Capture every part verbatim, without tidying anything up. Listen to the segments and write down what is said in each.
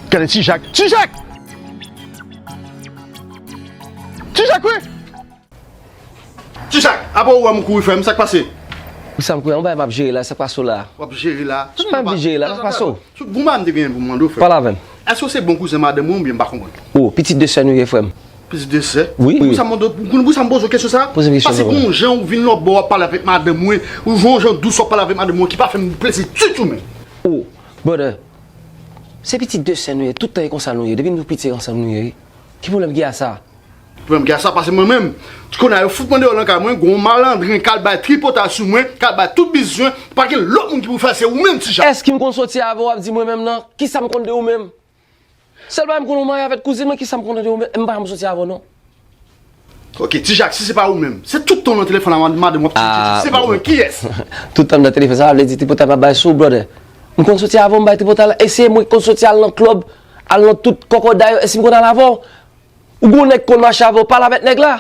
Gade Ti Jak. Ti Jak! Ti Jak, wi! Ti Jak, apa ou wè m kouri frè m, sa k pase? Ou sa m kouri, yon bagay m ap jere la, sa k pase w la? W ap jere la? Tout bagay m ap jere la, sa k pase w? Tout bon bagay m te genyen pou m mande w, frè m. Pale avè m. Èske w se bon kouzen madanm mwen oubyen m pa konprann? Oh, pitit de sè nou ye, frè m. Pitit de sè? Wi, wi. Pou sa m mande w, pou sa m poze w kesyon sa? Poze m kesyon sa. Paske gon jan ou vin lòtbò w ap pale avèk madanm mwen, ou jwenn yon jan dous w ap pale avèk madanm mwen ki pa fè m plezi ditou menm. Oh, brother, se pitit de sè nou ye, tout tan e konsa nou ye, depi nou piti ansanm nou ye, wi. Ki pwoblèm ki a sa? Pwoblèm ki a sa, paske mwen menm, ti kona yo fout mwen deyò nan kay mwen, gon malandren k al bay tripotay sou mwen, k al bay tout bizwen, pa gen lòt moun ki pou fè l, se ou menm Ti Jak. Èske m konn soti avè w, w ap di mwen menm nan? Kisa m konn de ou menm? Sèl bagay m konn ou marye avèk kouzin mwen, kisa m konn de ou menm? M pa janm soti avè w non. Ok, Ti Jak, si se pa ou menm, se tout tan w nan telefòn la, mad-, madanm w ap toujou tcheke, si se pa ou menm, kiyès? Tout tan m nan telefòn, sa vle di tripotay m ap bay sou ou, brother. M konn soti avè w, m bay tripotay la, e se mwen ki konn soti al nan klèb, al nan tout kòkòday yo, èske m konn al avè w? Ou gon nèg konn mache avè w, pale avèk nèg la.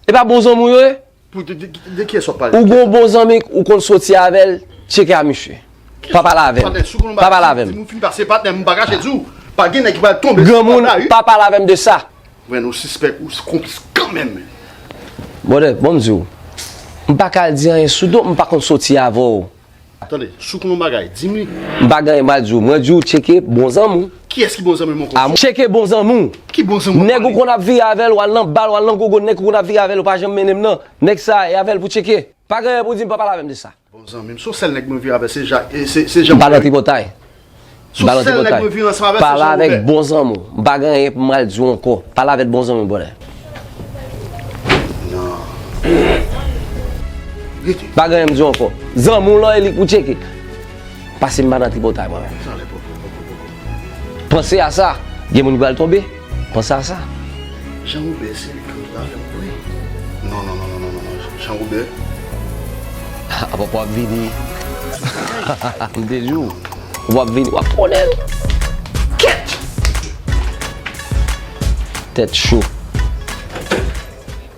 E pa bon zanmi w yo ye? Pou de, de, de kiyès w ap pale? Ou gon bon zanmi, ou konn soti avè l, tcheke a misye. Pa pale avè m. Pa pale avè m. Di m ou fin pase patnè, m pa kache di w. Pa gen nèg ki pral tonbe sou patnè, wi. Granmoun, pa pale avè m de sa. Mwen, nou sispèk ou konplis kanmenm. Brother, bon m di w. M pa ka al di anyen sou do, m pa konn soti avè w. Tande, si w konn yon bagay, di m li. M pa gen anyen m pral di w. Mwen di w tcheke bon zanmi w. Kiyès ki bon zanmi m ankò? A, tcheke bon zanmi w. Ki bon zanmi w? Nèg ou konn ap vire avè l, w al nan bal, w al nan gogo, nèg ou konn ap vire avè l, ou pa janm mennen m nan. Nèg sa, e avè l pou tcheke. Pa gen anyen pou di m, pa pale avè m de sa. Bon zanmi m, se yon sèl nèg mwen vire avè, se Ja-, e, se, se Jean Pierre. M pa nan tripotay. M pa nan tripotay. Pale avèk bon zanmi w. M pa gen anyen pou m al di w ankò. Pale avèk bon zanmi w, brother. Non. Rete. Pa gen anyen m di w ankò. Zanmi w lan e li k pou tcheke. Pase m pa nan tripotay mwen menm. Panse a sa. Gen moun ki pral tonbe. Panse a sa. Jean Robert, se li k la menm vre. Non, non, non, non, non, non, non. Jean Robert. Apa w ap vini? M te di w. W ap vini, w ap konnen l. Kèt! Tèt cho.